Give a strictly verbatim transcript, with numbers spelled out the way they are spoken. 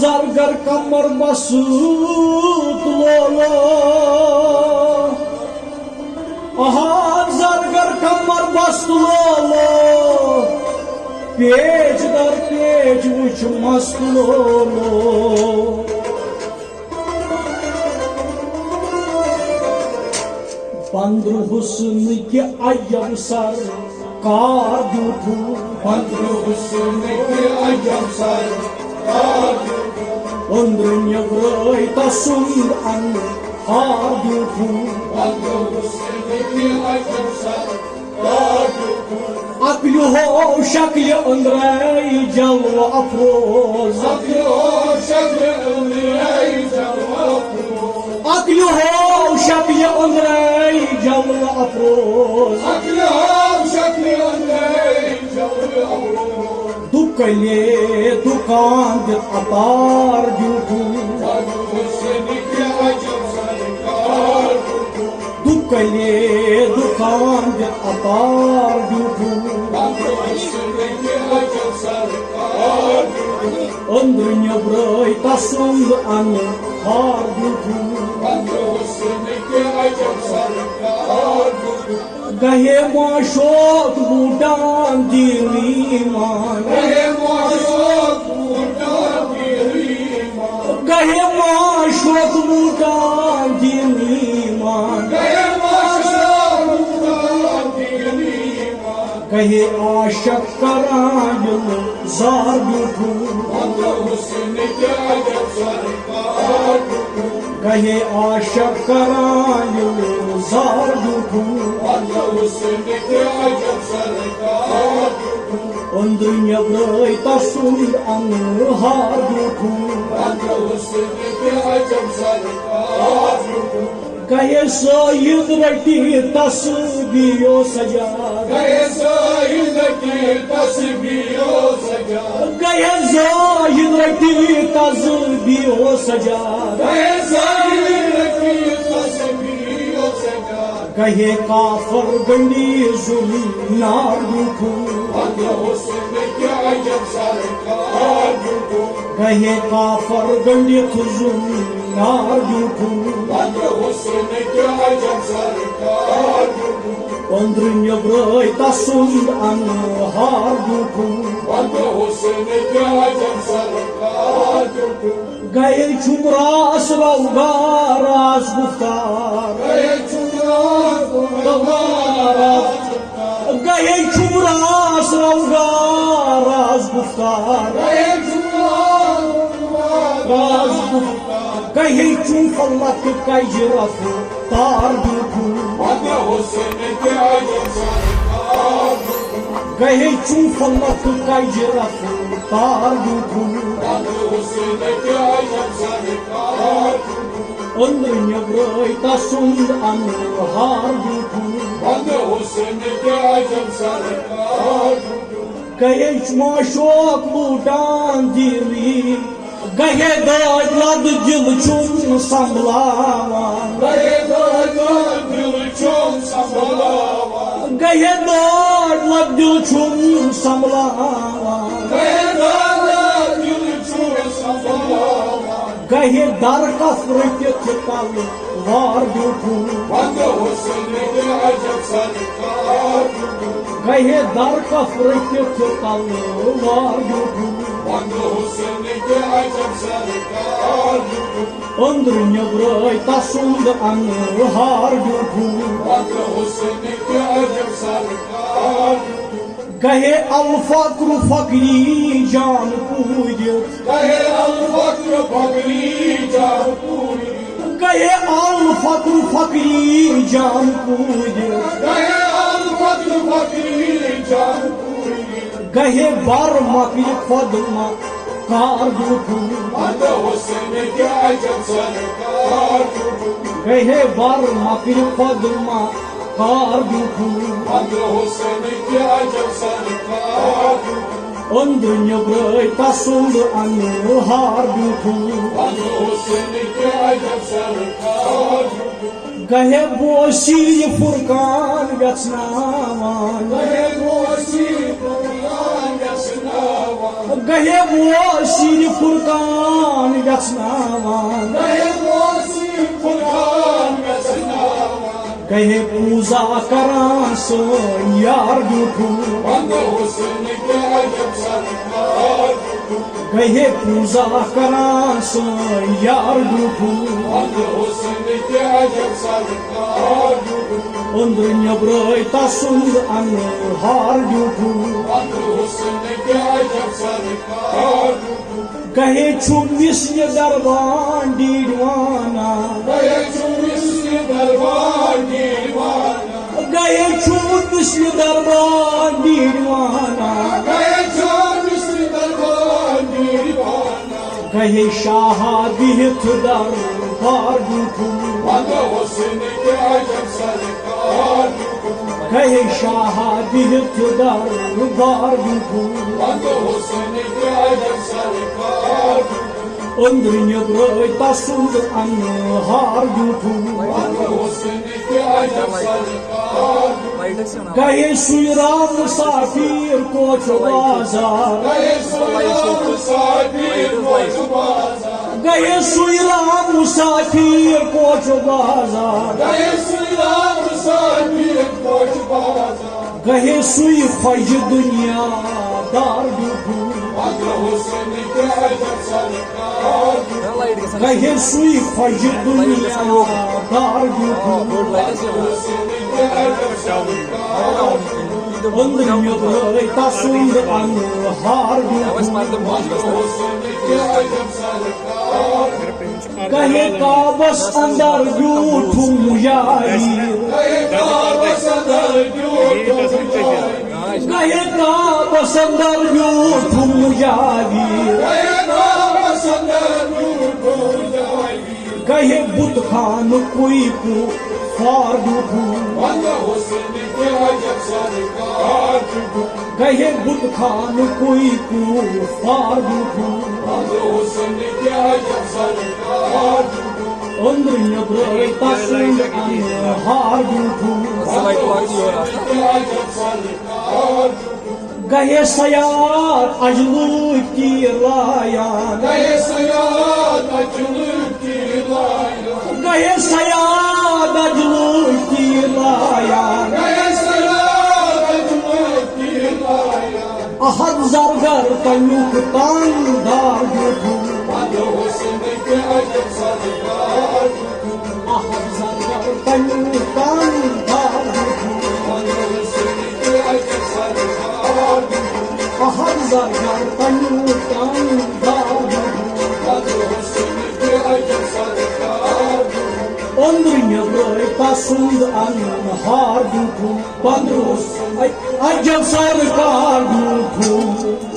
زرگر کمر بست لولو، اہا زرگر کمر بست لولو، پیچ در پیچ وچھ مست لولو۔ بندر حسن کہ عجب سر کار دیُتھُن۔ بندر حسن کہ عجب سر کار دیُتھُن۔ أنٛدرٕ نیٚبرَے تسُنٛد اَنہٕ ہار دیُتھُن۔ بندر حسن کہ عجب سر کار دیُتھُن۔ عقلہِ ہو شکلہِ أنٛدرَے جلوٕ افروز۔ عقلہِ ہو شکلہِ أنٛدرَے جلوٕ افروز۔ عقلہِ ہو شکلہِ أنٛدرَے جلوٕ افروز۔ عقلہِ ہو شکلہِ أنٛدرَے جلوٕ افروز۔ دُکلے دُکان دِتھ عطار دیُتھُن۔ بندر حسن کہ عجب سر کار دیُتھُن۔ دُکلے دُکان دِتھ عطار دیُتھُن۔ بندر حسن کہ عجب سر کار دیُتھُن۔ أنٛدرٕ نیٚبرَے تسُنٛد اَنہٕ ہار دیُتھُن۔ بندر حسن کہ عجب سر کار دیُتھُن۔ گہے معشوق بوٹان دین ایمان۔ گہے معشوق بوٹان دین ایمان۔ گہے معشوق بوٹان دین ایمان۔ گہے معشوق بوٹان دین ایمان۔ گہے عاشق کران یِلہٕ زار دیُتھُن۔ بندر حسن کہ عجب سر کار دیُتھُن۔ گہے عاشق کران یِلہٕ زار دیُتھُن۔ بندر حسن کہ عجب سر کار دیُتھُن۔ أنٛدرٕ نیٚبرَے تسُنٛد اَنہٕ ہار دیُتھُن۔ بندر حسن کہ عجب سر کار دیُتھُن۔ گہے سید رٹی تسبیح و سجاد۔ گہے سید رٹی تسبیح و سجاد۔ گہے زاہد رٹی تسبیح و سجاد۔ گہے زاہد رٹی تسبیح و سجاد۔ گہے کافر گنڈی ظلم نار دیُتھُن۔ بندر حسن کہ عجب سر کار دیُتھُن۔ گہے کافر گنڈِتھ ظلم نار دیُتھُن۔ بندر حسن کہ عجب سر کار دیُتھُن۔ أنٛدرٕ نیٚبرَے تسُنٛد اَنہٕ ہار دیُتھُن۔ بندر حسن کہ عجب سر کار دیُتھُن۔ گہے چھُم راز روگا راز گفتار۔ گہے چھُم راز روگا راز گفتار۔ گہے چھُم راز روگا راز گفتار۔ گہے چھُم راز روگا راز گفتار۔ گہے چھُم فلک کجہِ رفتار دیُتھُن۔ بندر حسن کہ عجب سر کار دیُتھُن۔ گہے چھُم فلک کجہِ رفتار دیُتھُن۔ بندر حسن کہ عجب سر کار دیُتھُن۔ أنٛدرٕ نیٚبرَے تسُنٛد اَنہٕ ہار دیُتھُن۔ بندر حسن کہ عجب سر کار دیُتھُن۔ گہے چھُم معشوق لوٹان دیٖنی۔ گہے دٲدۍ لد دِل چھُم سنبھلاوان۔ گہے دٲدۍ لد دِل چھُم سنبھلاوان۔ گہے دٲدۍ لد دِل چھُم سنبھلاوان۔ گہے دٲدۍ لد دِل چھُم سنبھلاوان۔ گہے در کف رٔٹِتھ تلوار دیُتھُن۔ بندر حسن کہ عجب سر کار دیُتھُن۔ گہے در کف رٔٹِتھ تلوار دیُتھُن۔ بندر حسن کہ عجب سر کار دیُتھُن۔ أنٛدرٕ نیٚبرَے تسُنٛد اَنہٕ ہار دیُتھُن۔ بندر حسن کہ عجب سر کار دیُتھُن۔ گہے الفقر فقری جان پوٗرِتھ۔ گہے الفقر فقری جان پوٗرِتھ۔ گہے الفقر فقری جان پوٗرِتھ۔ گہے الفقر فقری جان پوٗرِتھ۔ گہے بر مۄکلہِ خۄد ما کار دیُتھُن۔ بندر حسن کہ عجب سر کار دیُتھُن۔ گہے بر مۄکلہِ خۄد ما کار دیُتھُن۔ بندر حسن کہ عجب سر کار دیُتھُن۔ أنٛدرٕ نیٚبرَے تسُنٛد اَنہٕ ہار دیُتھُن۔ بندر حسن کہ عجب سر کار دیُتھُن۔ گہے بوسی یہِ فرقان ویژھناوان۔ گہے بوسی فرقان ویژھناوان۔ گہے ووسیر فرقان یژھناوان۔ گہے ووسیر فرقان یژھناوان۔ گہے پوٗزا کران سٲنۍ یار ڈیوٹھوٗ۔ وَندٕ حُسن کیٛاہ عجب سرکار ڈیوٹھوٗ۔ گہے پوٗزا کران سٲنۍ یار ڈیوٹھوٗ۔ وَندٕ حُسن کیٛاہ عجب سرکار ڈیوٹھوٗ۔ أنٛدرٕ نیٚبرَے تسُنٛد اَنہٕ ہار ڈیوٹھوٗ۔ وَندٕ حُسن کیٛاہ عجب سرکار ڈیوٹھوٗ۔ گہے چھُ مِسرِ دربان ڈیٖڈوانا۔ گہے چھُ مِسرِ دربان ڈیٖڈوانا۔ گہے چھُ مِسرِ دربان ڈیٖڈوانا۔ گہے چھُ مِسرِ دربان ڈیٖڈوانا۔ گہے شاہا بِہِتھ دربار ڈیوٹھوٗ۔ وَندٕ حُسن کیٛاہ عجب سرکار ڈیوٹھوٗ۔ گہے شاہا بِہِتھ دربار ڈیوٹھوٗ۔ وَندٕ حُسن کیٛاہ عجب سرکار ڈیوٹھوٗ۔ أنٛدرٕ نیٚبرَے تسُنٛد اَنہٕ ہار ڈیوٹھوٗ۔ وَندٕ حُسن کیٛاہ عجب سرکار ڈیوٹھوٗ۔ گہے سُے رام مسافر کوچ بازار۔ گہے سُے رام مسافر کوچ بازار۔ گہے سُے رام مسافر کوچ بازار۔ گہے سُے رام مسافر کوچ بازار۔ گہے سُے خۄجہِ دُنیا دار ڈیوٹھوٗ۔ وَندٕ حُسن کیٛاہ عجب سرکار ڈیوٹھوٗ۔ گہے سُے خۄجہِ دُنیا دار ڈیوٹھوٗ۔ وَندٕ حُسن کیٛاہ عجب سرکار ڈیوٹھوٗ۔ أنٛدرٕ نیٚبرَے تسُنٛد اَنہٕ ہار ڈیوٹھوٗ۔ وَندٕ حُسن کیٛاہ عجب سرکار ڈیوٹھوٗ۔ گہے کعبس اندر ڈیوٹھوٗ یاری۔ گہے کعبس اندر ڈیوٹھوٗ یاری۔ گہے کعبس اندر ڈیوٹھوٗ یاری۔ گہے کعبس اندر ڈیوٹھوٗ یاری۔ گہے بُت خانہٕ کوئی کو فار ڈیوٹھوٗ۔ وَندٕ حُسن کیٛاہ عجب سرکار ڈیوٹھوٗ۔ گہے بُت خانہٕ کوئی کو فار ڈیوٹھوٗ۔ وَندٕ حُسن کیٛاہ عجب سرکار ڈیوٹھوٗ۔ أنٛدرٕ نیٚبرَے تسُنٛد اَنہٕ ہار ڈیوٹھوٗ۔ وَندٕ حُسن کیٛاہ عجب سرکار ڈیوٹھوٗ۔ گہے صیاد اجلہٕ تیٖر لایان۔ گہے صیاد اجلہٕ تیٖر لایان۔ گہے صیاد اجلہٕ تیٖر لایان۔ گہے صیاد اجلہٕ تیٖر لایان۔ احد زرگر تَمیُک تان دار ڈیوٹھوٗ۔ وَندٕ حُسن کیٛاہ عجب سرکار ڈیوٹھوٗ۔ احد زرگر تَمیُک تان دار ڈیوٹھوٗ۔ وَندٕ حُسن کیٛاہ عجب سرکار ڈیوٹھوٗ۔ احد زرگر تَمیُک تان دار ڈیوٹھوٗ۔ وَندٕ حُسن کیٛاہ عجب سرکار ڈیوٹھوٗ۔ أنٛدرٕ نیٚبرَے تسُنٛد اَنہٕ ہار ڈیوٹھوٗ۔ وَندٕ حُسن عجب سرکار ڈیوٹھوٗ۔